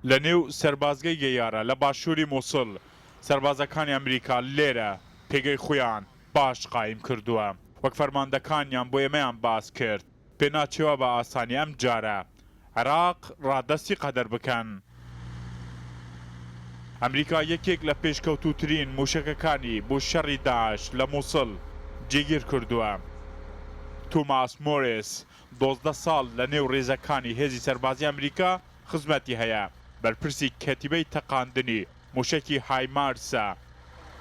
لە نێو سەربازگەی گەیارە لە باشووری موسڵ، سەربازەکانی ئەمریکا لێرە پێگەی خۆیان باش قایم کردووە. وەک فەرماندەکانیان بۆ ئێمەیان باس کرد، پێناچێ وا بە ئاسانی ئەمجارە عێراق ڕادەستی قەدەر بکەن. ئەمریکا یەکێک لە پێشکەوتووترین مووشەکەکانی بۆ شەڕی داعش لە موسڵ جێگیر کردووە. تۆماس مۆریس 12 ساڵ لە نێو ڕیزەکانی هێزی سەربازی ئەمریکا خزمەتی هەیە، بەرپرسی کەتیبەی تەقاندنی مووشەکی هایمارسە،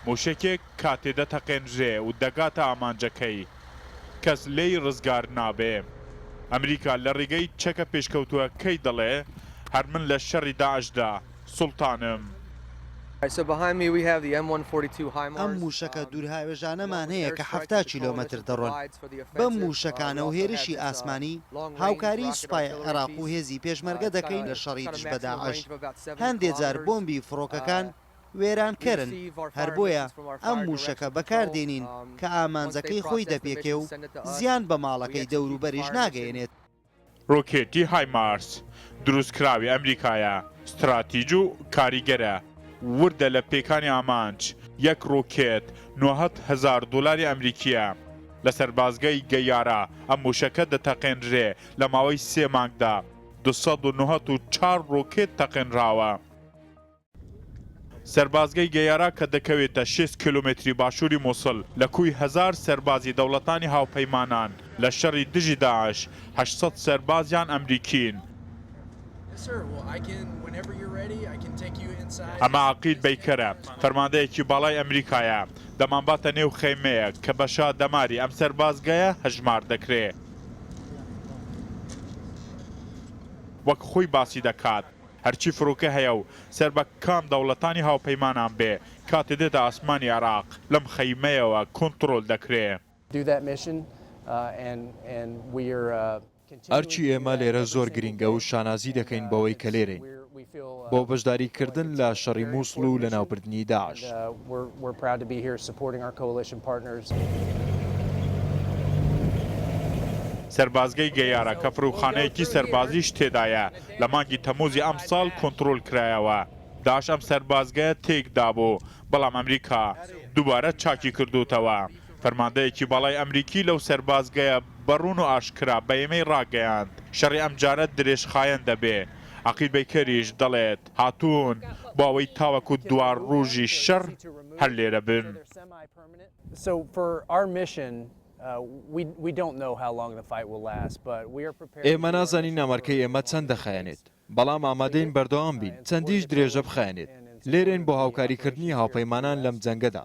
مووشەکێک کاتێ دەتەقێنرێ و دەگاتە ئامانجەکەی، کەس لێی ڕزگار نابێ. ئەمریکا لە ڕێگەی چەکە پێشکەوتووەکەی دەڵێ، هەر من لە شەڕی داعشدا سوڵتانم. ئەم مووشەکە دوورهاوێژانەمان هەیە کە 70 کیلۆمەتر دەڕۆن. بەم مووشەکانە و هێرشی ئاسمانی، هاوکاریی سوپای عێراق و هێزی پێشمەرگە دەکەین لە شەڕی دژ بە داعش. هەندێ جار بۆمبی فڕۆکەکان وێرانکەرن، هەر بۆیە ئەم مووشەکە بەکار دێنین کە ئامانجەکەی خۆی دەپێکێ و زیان بە ماڵەکەی دەوروبەریش ناگەیەنێت. ڕۆکێتی هایمارس دروستکراوی ئەمریکایە، ستراتیج و کاریگەرە، وردە لە پێکانی ئامانج، یەک ڕۆکێت 90 هەزار دۆلاری ئەمریکییە. لە سەربازگەی گەیارە ئەم مووشەکە دەتەقێنرێ، لە ماوەی سێ مانگدا 294 ڕۆکێت تەقێنراوە. سەربازگەی گەیارا کە دەکەوێتە 60 کیلۆمەتری باشووری موسڵ، لە کۆی هەزار سەربازی دەوڵەتانی هاوپەیمانان لە شەڕی دژی داعش، 800 سەربازیان ئەمریکین. ئەمە عەقید بەیکەرە، فەرماندەیەکی باڵای ئەمریکایە، دەمانباتە نێو خەیمەیەک کە بە شا دەماری ئەم سەربازگەیە هەژمار دەکرێ. وەک خۆی باسی دەکات، هەرچی فڕۆکە هەیە و سەر بە کام دەوڵەتانی هاوپەیمانان بێ، کاتێ دێتە ئاسمانی عێراق، لەم خەیمەیەوە کۆنتڕۆل دەکرێ. ئەرکی ئێمە لێرە زۆر گرینگە و شانازی دەکەین بەوەی کە لێرەین بۆ بەشداریکردن لە شەڕی مووسڵ و لەناوبردنی داعش. سەربازگەی گەیارە کە فڕۆکخانەیەکی سەربازیش تێدایە، لە مانگی تەمموزی ئەمساڵ کۆنتڕۆل کرایەوە. داعش ئەم سەربازگەیە تێکدابوو، بەڵام ئەمریکا دووبارە چاکی کردووتەوە. فەرماندەیەکی باڵای ئەمریکی لەو سەربازگەیە بە ڕوون و ئاشکرا بە ئێمەی ڕاگەیاند، شەڕی ئەمجارە درێژخایەن دەبێ. عەقید بەیکەریش دەڵێت، هاتوون بۆ ئەوەی تاوەکو دوا ڕوژی شەڕ هەر لێرە بن. ئێمە نازانین ئەمەرکەی ئێمە چەند دەخایەنێت، بەڵام ئامادەین بەردەوام بین چەندیش درێژە بخایەنێت. لێرەین بۆ هاوکاریکردنی هاوپەیمانان لەم جەنگەدا.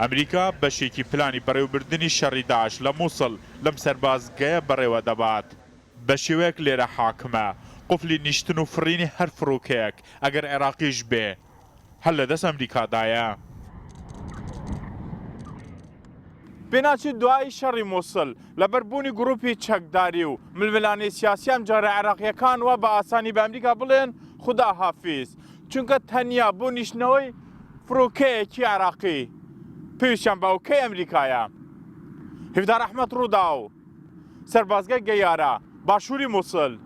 ئەمریکا بەشێکی پلانی بەڕێوەبردنی شەڕی داعش لە موسڵ لەم سەربازگەیە بەڕێوە دەبات. بە شێوەیەک لێرە حاکمە، قوفلی نیشتن و فڕینی هەر فڕۆکەیەک، ئەگەر عێراقیش بێ، هەر لە دەست ئەمریکادایە. پێناچێت دوای شەڕی موسڵ، لەبەر بوونی گروپی چەکداری و ململانێی سیاسی ئەمجارە عێراقییەکان وا بە ئاسانی بە ئەمریکا بڵێن خودا حافیز، چونکە تەنیا بۆ نیشتنەوەی فڕۆکەیەکی عێراقی پێویستیان بە ئۆکەی ئەمریکایە. هیڤدار ئەحمەد، رووداو، سەربازگای گەیارە، باشووری موسڵ.